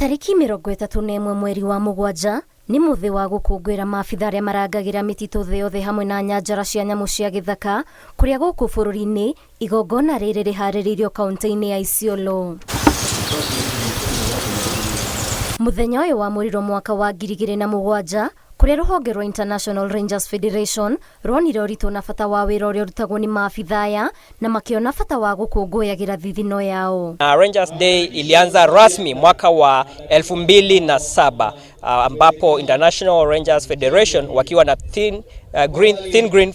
Tarĩki 31 mweri wa mũgwanja nĩ mũthĩ wa gũkũngũĩra maabitha arĩa marangagĩra mĩtitũ thĩ yothe hamwe na nyanjara cia nyamũ cia gĩthaka kũrĩa gũkũ bũrũri-inĩ igongona rĩrĩ rĩharĩrĩirio kaunti-inĩ ya Isiolo. Mũthenya ũyũ wamũrirwo mwaka wa 2007 kũrĩa rũhonge rwa International Rangers Federation ruonire ũritũ na bata wa wĩra ũrĩa ũrutagwo nĩ maabitha aya na makĩona bata wa gũkũngũyagĩra thithino yao. Rangers Day ilianza rasmi mwaka wa 2007 ambapo International Rangers Federation wakiwa na Thin Green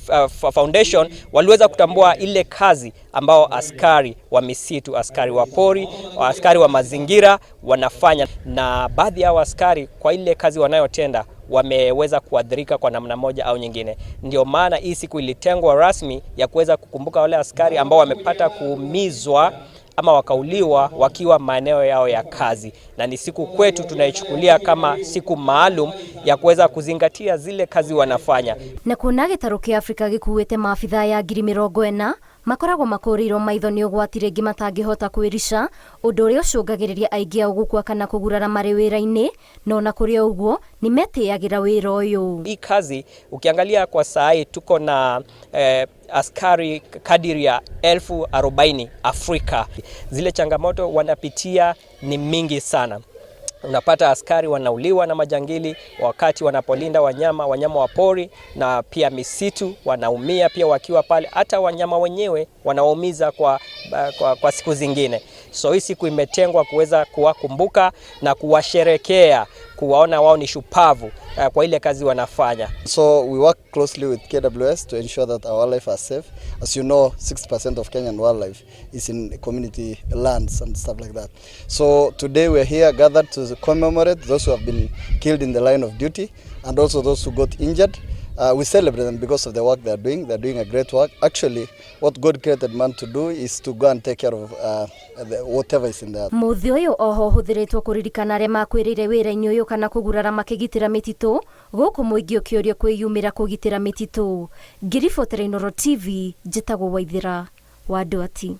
Foundation waliweza kutambua ile kazi ambao askari wa misitu, askari wa pori, askari wa mazingira wanafanya, na baadhi ya askari kwa ile kazi wanayotenda wameweza kuathirika kwa namna moja au nyingine. Ndio maana hii siku ilitengwa rasmi ya kuweza kukumbuka wale askari ambao wamepata kuumizwa ama wakauliwa wakiwa maeneo yao ya kazi, na ni siku kwetu tunaichukulia kama siku maalum ya kuweza kuzingatia zile kazi wanafanya. Na kuona gĩtarũ kĩa Afrika gĩkuĩte maabitha ya 40,000 makoragwo makũrĩirwo maitho nĩ ũgwati rĩngĩ matangĩhota kwĩrica, ũndũ ũrĩa ũcũngagĩrĩria aingĩ ao gũkua kana kũgurara marĩ wĩra-inĩ, no ona kũrĩ o ũguo nĩ metĩyagĩra wĩra ũyũ. Hii kazi ukiangalia kwa saa hii tuko na askari kadiri ya 40,000 Afrika. Zile changamoto wanapitia ni mingi sana. Unapata askari wanauliwa na majangili wakati wanapolinda wanyama wa pori na pia misitu, wanaumia pia wakiwa pale, hata wanyama wenyewe wanawaumiza kwa siku zingine. So hii siku imetengwa kuweza kuwakumbuka na kuwasherekea, kuwaona wao ni shupavu kwa ile kazi wanafanya. So we work closely with KWS to ensure that our wildlife are safe. As you know, 60% of Kenyan wildlife is in community lands and stuff like that. So today we are here gathered to commemorate those who have been killed in the line of duty and also those who got injured. We celebrate them because of the work they are doing. They are doing a great work. Actually, what God created man to do is to go and take care of whatever is in the earth. Mũthĩ ũyũ oho ũhũthĩrĩtwo kũririkana arĩa makuĩrĩire wĩra-inĩ ũyũ kana kũgurara makĩgitĩra mĩtitũ, gũkũ mũingĩ ũkĩũrio kwĩyumĩra kũgitĩra mĩtitũ. Ngĩribotera Inooro TV, njĩtagwo Waithĩra wa Ndwati.